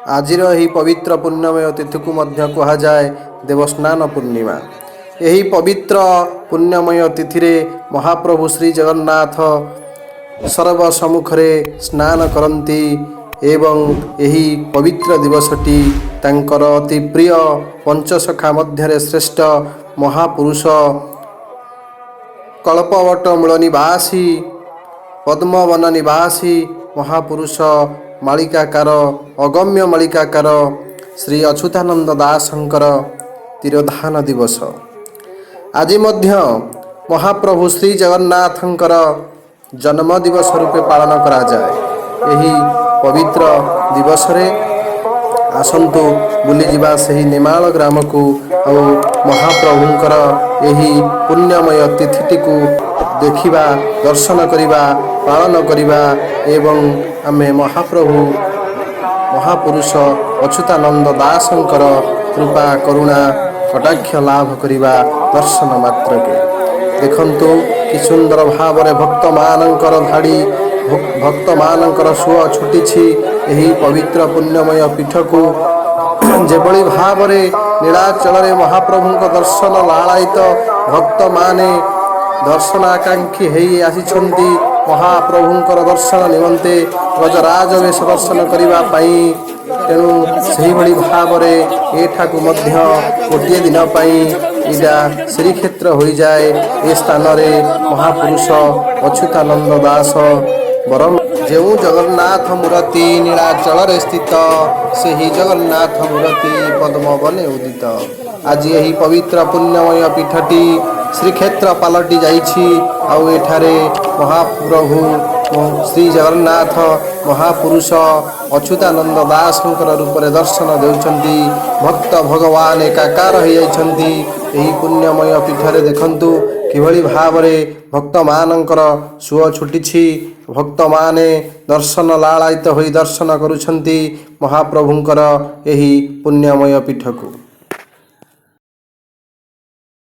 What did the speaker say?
ଆଜିର ଏହି ପବିତ୍ର ପୁଣ୍ୟମୟ ତିଥିକୁ ମଧ୍ୟ କୁହାଯାଏ ଦେବସ୍ନାନ ପୂର୍ଣ୍ଣିମା। ଏହି ପବିତ୍ର ପୁଣ୍ୟମୟ ତିଥିରେ ମହାପ୍ରଭୁ ଶ୍ରୀ ଜଗନ୍ନାଥ ସର୍ବସମ୍ମୁଖରେ ସ୍ନାନ କରନ୍ତି ଏବଂ ଏହି ପବିତ୍ର ଦିବସଟି ତାଙ୍କର ଅତି ପ୍ରିୟ ପଞ୍ଚସଖା ମଧ୍ୟରେ ଶ୍ରେଷ୍ଠ ମହାପୁରୁଷ, କଳ୍ପବଟ ମୂଳ ନିବାସୀ, ପଦ୍ମବନ ନିବାସୀ ମହାପୁରୁଷ, ମାଳିକାକାର, ଅଗମ୍ୟ ମାଳିକାକାର ଶ୍ରୀ ଅଚ୍ୟୁତାନନ୍ଦ ଦାସଙ୍କର ତିରୋଧାନ ଦିବସ। ଆଜି ମଧ୍ୟ ମହାପ୍ରଭୁ ଶ୍ରୀ ଜଗନ୍ନାଥଙ୍କର ଜନ୍ମ ଦିବସ ରୂପେ ପାଳନ କରାଯାଏ। ଏହି ପବିତ୍ର ଦିବସରେ ଆସନ୍ତୁ ବୁଲିଯିବା ସେହି ନେମାଳ ଗ୍ରାମକୁ ଆଉ ମହାପ୍ରଭୁଙ୍କର ଏହି ପୁଣ୍ୟମୟ ତିଥିଟିକୁ ଦେଖିବା, ଦର୍ଶନ କରିବା, ପାଳନ କରିବା ଏବଂ ଆମେ ମହାପ୍ରଭୁ ମହାପୁରୁଷ ଅଚ୍ୟୁତାନନ୍ଦ ଦାସଙ୍କର କୃପା, କରୁଣା, କଟାକ୍ଷ ଲାଭ କରିବା ଦର୍ଶନ ମାତ୍ରକେ। ଦେଖନ୍ତୁ କି ସୁନ୍ଦର ଭାବରେ ଭକ୍ତମାନଙ୍କର ଧାଡ଼ି, ଭକ୍ତମାନଙ୍କର ସୁଅ ଛୁଟିଛି ଏହି ପବିତ୍ର ପୁଣ୍ୟମୟ ପୀଠକୁ। ଯେଭଳି ଭାବରେ ନୀଳାଚଳରେ ମହାପ୍ରଭୁଙ୍କ ଦର୍ଶନ ଲାଳାୟିତ ଭକ୍ତମାନେ ଦର୍ଶନ ଆକାଂକ୍ଷୀ ହେଇ ଆସିଛନ୍ତି ମହାପ୍ରଭୁଙ୍କର ଦର୍ଶନ ନିମନ୍ତେ, ଗଜରାଜ ବେଶ ଦର୍ଶନ କରିବା ପାଇଁ, ତେଣୁ ସେହିଭଳି ଭାବରେ ଏଠାକୁ ମଧ୍ୟ ଗୋଟିଏ ଦିନ ପାଇଁ ଏଇଟା ଶ୍ରୀକ୍ଷେତ୍ର ହୋଇଯାଏ। ଏ ସ୍ଥାନରେ ମହାପୁରୁଷ ଅଚ୍ୟୁତାନନ୍ଦ ଦାସ ବରଂ ଯେଉଁ ଜଗନ୍ନାଥ ମୂରତି ନୀଳାଚଳରେ ସ୍ଥିତ, ସେହି ଜଗନ୍ନାଥ ମୂରତି ପଦ୍ମବନେ ଉଦିତ। ଆଜି ଏହି ପବିତ୍ର ପୁଣ୍ୟମୟ ପୀଠଟି ଶ୍ରୀକ୍ଷେତ୍ର ପାଲଟି ଯାଇଛି ଆଉ ଏଠାରେ ମହାପ୍ରଭୁ ଶ୍ରୀ ଜଗନ୍ନାଥ ମହାପୁରୁଷ ଅଚ୍ୟୁତାନନ୍ଦ ଦାସଙ୍କର ରୂପରେ ଦର୍ଶନ ଦେଉଛନ୍ତି। ଭକ୍ତ ଭଗବାନ ଏକାକାର ହୋଇଯାଇଛନ୍ତି ଏହି ପୁଣ୍ୟମୟ ପୀଠରେ। ଦେଖନ୍ତୁ କିଭଳି ଭାବରେ ଭକ୍ତମାନଙ୍କର ସୁଅ ଛୁଟିଛି। ଭକ୍ତମାନେ ଦର୍ଶନ ଲାଳାୟିତ ହୋଇ ଦର୍ଶନ କରୁଛନ୍ତି ମହାପ୍ରଭୁଙ୍କର ଏହି ପୁଣ୍ୟମୟ ପୀଠକୁ।